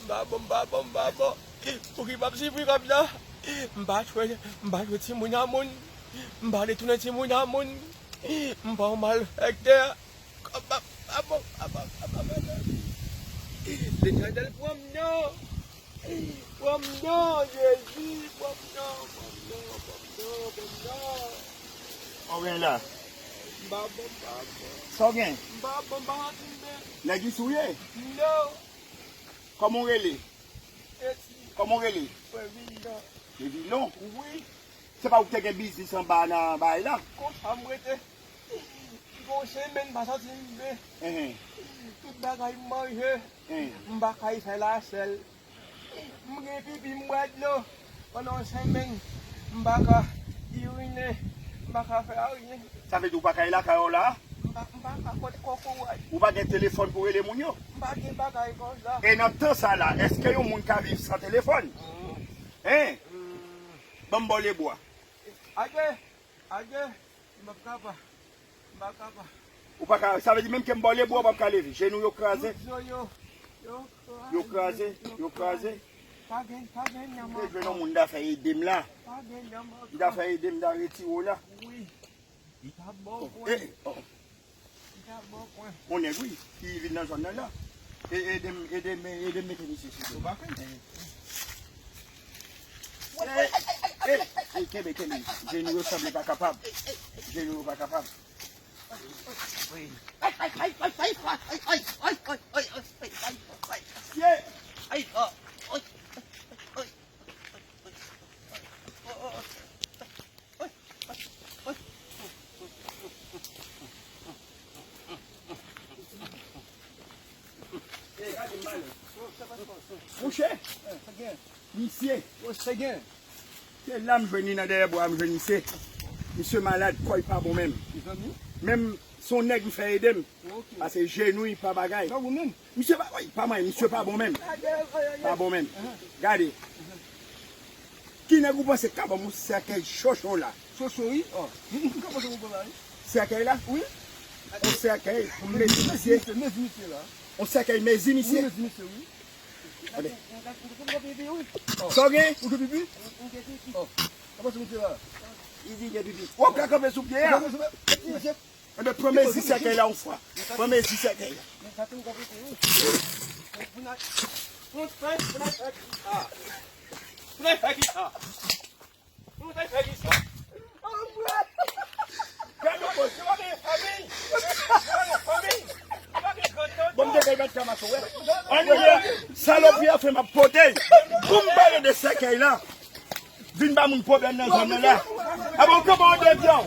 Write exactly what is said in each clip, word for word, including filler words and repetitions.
M pa bon, m pa bon, m pa bon. Pou ki m ap sifri kòb la? M pa tchwe, m pa tchwe timoun a moun. M pa detounen timoun a moun. M pa yon malfektè. Kòb m pa bon, m pa bon, m pa bon, m pa bon. Letènèl, pran m non. Pran m non, Jezi, pran m non, pran m non, pran m non, pran m non. Sa w gen la? M pa bon, m pa bon. Sa w gen? M pa bon, m pa santi m byen. Nèg isi w ye? Non. Kòman w rele? Eti. Kòman w rele? Mwen Vilon. Se Vilon? Wi. Se pa ou ki te gen biznis anba nan bay la? Konsa m rete. M gon semèn m pa santi m byen. Enhen. Tout bagay m manje. Enhen. M pa kay fè lasèl. M gen pipi, m bwè dlo. Pandan yon semèn, m pa ka irine, m pa ka fè ayen. Sa vle di ou pa ka lakay ou la? M pa, m pa ka pot kokorat. Ou pa gen telefòn pou rele moun yo? M pa gen bagay konsa. E nan tan sa la, èske yon moun ka viv san telefòn? Mm. Hein? Mm. Ban m ba w lebwa. Ade, ade, m p ap kapa. M pa kapa. Ou pa ka, sa vle di menm ke m ba w lebwa, ou p ap ka leve. Jenou yo kraze. Tout zo yo, yo kraze. Yo kraze, yo kraze. Pa gen, pa gen nanm ankò. Mwen jwenn yon moun ta fè ede m la. Pa gen nanm ankò. Li ta fè ede m, ta retire w la. Wi. Li ta bon pwen. Eh, oh. Li ta bon pwen. On nèg, wi, ki vin nan zòn nan la. E, ede m, ede m, ede m mete misye sou do. Ou pa fè? Eh, eh, kenbe, kenbe. Jenou yo sanble pa kapab. Jenou yo pa kapab. Mouche, misye. Se la m jwenn li nan dèyè bwa, m jwenn misye. Misye malad, kò l pa bon menm. Menm se yon nèg m fè ede m. Pase jenou l pa bagay. Misye pa, woy, pa mwen, misye pa bon menm. Pa bon menm. Gade. Ki nèg ou panse k ka ban m yon sèkèy chocho la? Chocho, wi. Oh. M ka panse ou bon la, wi. Sèkèy la? Wi. Yon sèkèy pou m mezi misye. Mezi misye la. Yon sèkèy mezi misye. Wi, mezi misye, wi. Gade. Sa w gen? Ou gen pipi? Oh. Ka panse misye la. Li di gen pipi. W ap ka kanpe sou pye a. Enben, pran mezi sèkèy la yon fwa. Pran mezi sèkèy la. Bon, m te bèl bat kamaso, wè. Ann ye, salopri a fè m ap pote. Pou m pale de sèkèy la. Vin ba moun pwoblèm nan zòn nan la. Aba w konprann de byen.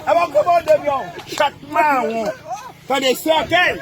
Aba w konprann de byen. Chat mawon. Tande sèkèy.